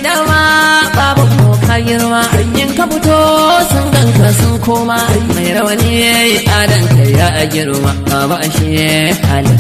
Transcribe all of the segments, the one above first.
dama, baban mu ka girma. In ka fito sun ganka sun koma. Mai rawani yayi adan ka ya girma, baba ashe halin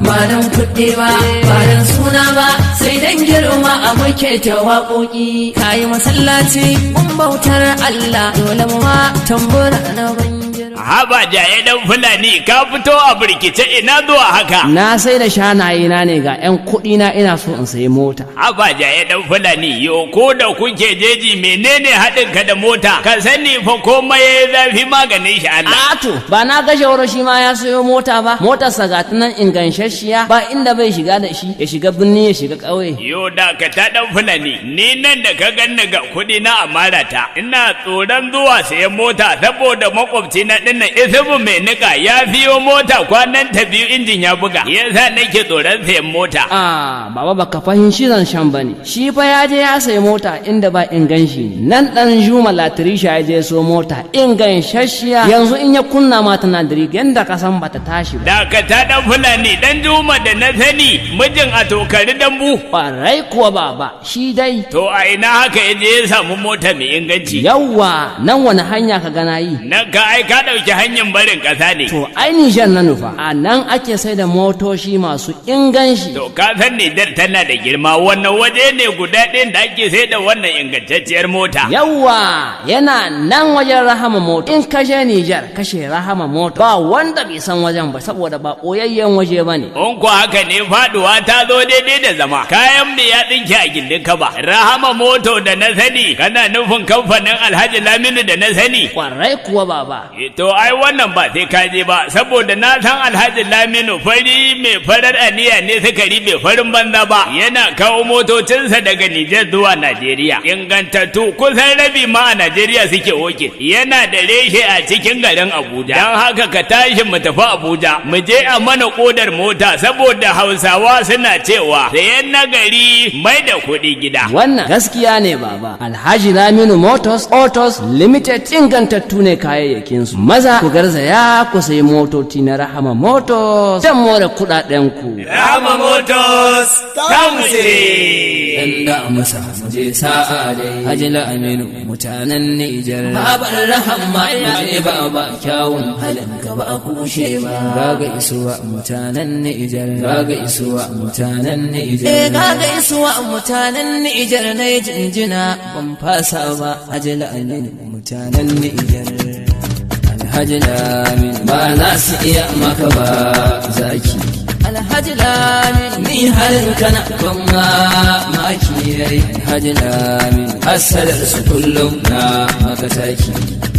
ba dan kuɗi ba, ba dan suna ba, sai dan girma a muke ta waƙoƙi. Kayi masallaci mun bautar Allah, dole mu ma tambura na ban girma. Haba Jaye dan Fulani, ka fito a birkice, ina zuwa haka? Na sai da shanaye na ne, ga 'yan kuɗi na, ina so in sayi mota. Haba Jaye dan Fulani, yo ko da kuke jeji, menene haɗin ka da mota? Ka sani fa, komai yayi zafi maganin shi Allah. Ato, ba na ga Jauro shi ma ya sayo mota ba? Motarsa ga ta nan inganshashiya, ba inda bai shiga da shi, ya shiga birni, ya shiga ƙauye. Yo da ka ta dan Fulani, ni nan da ka ganni ga kuɗi na amara ta. Ina tsoron zuwa sayan mota saboda makwabci na dinnan Isubu mai nika ya siyo mota, kwanan ta 2 injin ya buga. Yasa nake tsoron sayan mota. Ah, baba, baka fahimci zancen ba ne. Shi fa ya je ya sayi mota inda ba inganci ne. Nan dan Juma Latirisha ya je so mota inganshashiya. Yanzu in ya kunna ma tana diri yanda ka san bata tashi ba. Dakata dan Fulani, dan Juma da na sani, mijin a tokari dambu? Ƙwarai kuwa baba, shi dai. To a ina haka ya je ya samu mota mai inganci? Yawwa, nan wani hanya ka gana yi? Nan ka ai ka ɗauki hanyar barin ƙasa ne. To ai Nijar na nufa, a nan ake sai da motoci masu inganci. To ka san Nijar tana da girma, wannan waje ne guda ɗayan da ake sai da wannan ingantacciyar mota? Yawwa, yana nan wajen Rahama Moto. In ka je Nijar, kashe Rahama Moto, ba wanda bai san wajen ba saboda ba ɓoyayyen waje ba ne. In ko haka ne, faduwa ta zo daidai da zama. Kayan mu ya ɗinke a gindin ka ba. Rahama Moto da na sani, kana nufin kamfanin Alhaji Laminu da na sani? Kwarai kuwa baba. To ai wannan ba sai ka je ba, saboda na san Alhaji Laminu, fari mai farar aniya ne, sukari bai farin banza ba. Yana kawo motocinsa daga Nijar zuwa Najeriya. Ingantattu, kusan rabi ma a Najeriya suke oke. Yana da reshe a cikin garin Abuja. Don haka ka tashi mu tafi Abuja, mu je a mana kodar mota, saboda Hausawa suna cewa sayan nagari mai da kuɗi gida. Wannan gaskiya ne baba. Alhaji Laminu Motors Autos Limited, ingantattu ne kayayyakinsu. Maza ku garzaya ku sayi motoci na Rahama Motors don more kuɗaɗenku. Rahama Motors, tamu ce. Dan da musa mu je sa'a dai Haji Aminu mutanen Nijar. Babar Rahama mu je baba, kyawun halin ka ba a kushe ba. Gaga isuwa mutanen Nijar, gaga isuwa mutanen Nijar. Eh, gaga isuwa mutanen Nijar, na jinjina ban fasa ba. Haji Aminu mutanen Nijar. Alhaji Lamin ba za su iya maka ba zaki. Alhaji Lamin, ni halin kana ban mamaki yayi. Alhaji Lamin, hasadar su kullum na maka taki.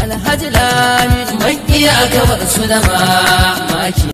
Alhaji Lamin, makiya aka bar su da mamaki.